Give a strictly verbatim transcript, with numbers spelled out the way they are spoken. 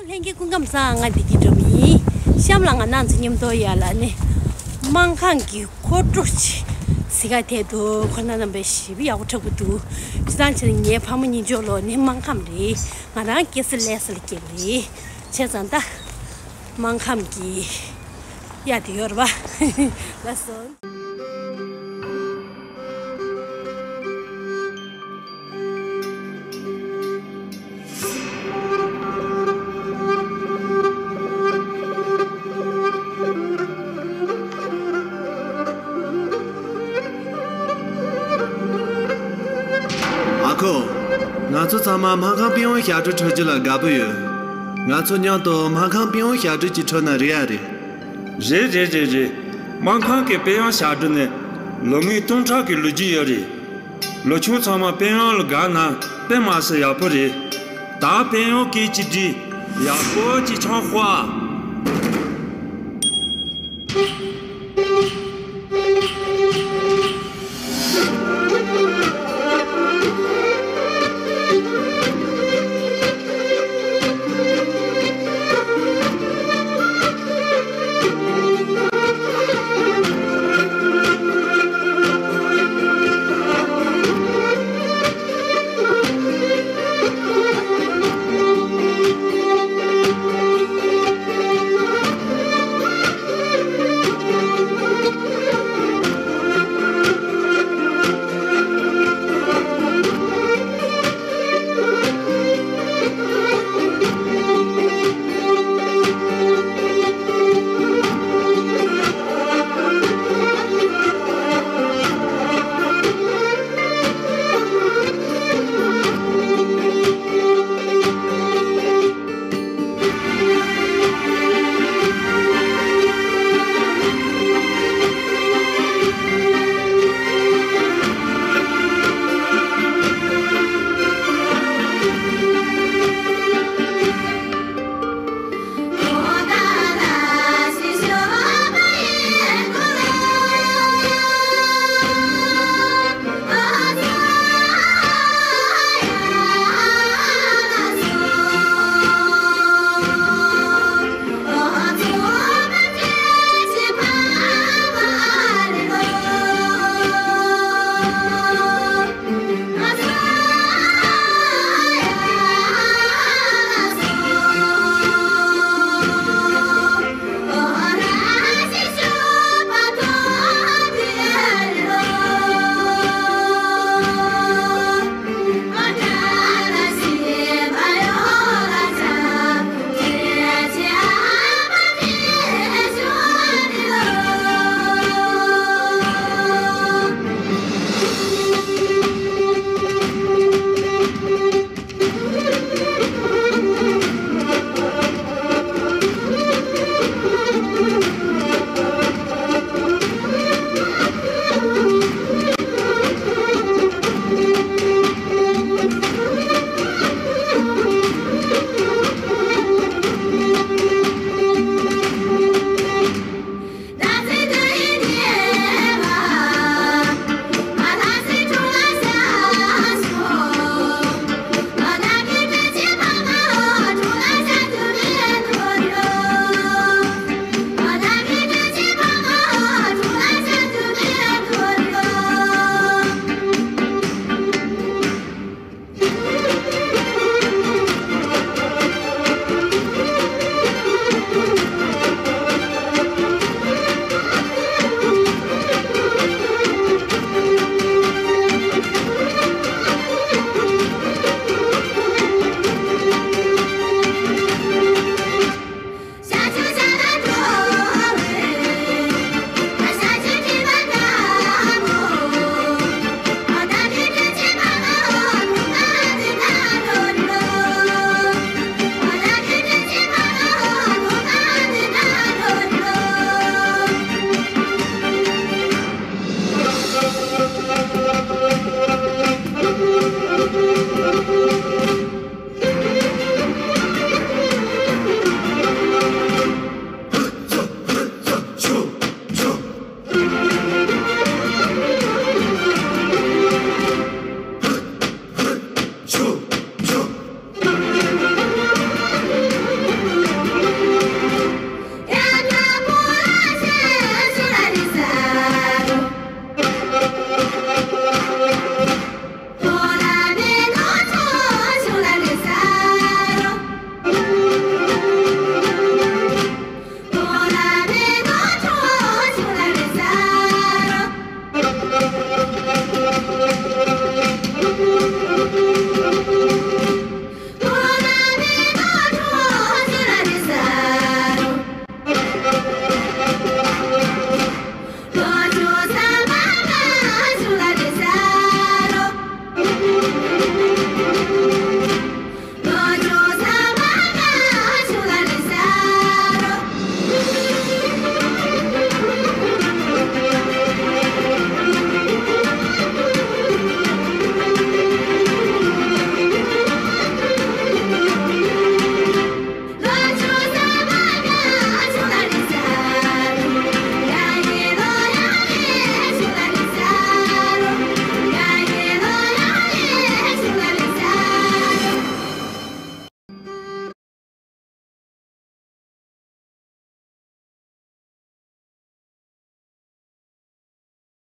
ལྷན་རྒྱས་སྐུ་ཁམས་བཟང་། ང་བདེ་སྐྱིད་སྒྲོལ་མ་ཡིན། གཤམ་ལ་ང་རང་ཚོ་མཉམ་དུ་ཡར་ལ་ནི་སྨར་ཁམས་ཀྱི་མཁོ་སྤྲོད་ཅིག་གཟིགས་ག་ཐད་དུ། ཁོ་ན་རྣམ་པས་ཞེ་པོ་ཡག་པོ་དྲག་པོ་འདུག་སྤྱིར་བཏང་བྱས་ན་ངའི་ཕ་མ་གཉིས་ཆོ་ལོ་ནི་སྨར་ཁམས་རེད། ང་རང་སྐྱེས་ས་གླེ་ས་ལ་སྐྱེས་པ་རེད། བྱས་ཙང་ད་སྨར་ཁམས་ཀྱི་ཡ་དེ་ཡོད་རེད་པ། ལགས་སོ། ཨ་ཁུ། ང་ཚོ་ཚང་མ་སྨར་ཁམས་པི་ཝང་ཞབས་བྲོ་འཁྲབ་རྒྱུ་ལ་དགའ་པོ་ཡོད། ང་ཚོ་མཉམ་དུ་སྨར་ཁམས་པི་ཝང་ཞབས་བྲོ་ཅིག་འཁྲབ་ན་རེད་ཡ་རེད། རེད་རེད་རེད་རེད། སྨར་ཁམས་ཀྱི་པི་ཝང་ཞབས་བྲོ་ནི་ལོ་ངོ་སྟོང་ཕྲག་གི་ལོ་རྒྱུས་ཡོད་རེད། ལོ་ཆུང་ཚང་མ་པི་ཝང་ལ་དགའ་ན་དཔེ་མ་སྲིད་ཡག་པོ་རེད། ད་པི་ཝང་སྐད་ཅིག་བྲིས། ཡག་པོ་ཅིག་ཆང་ཧོ།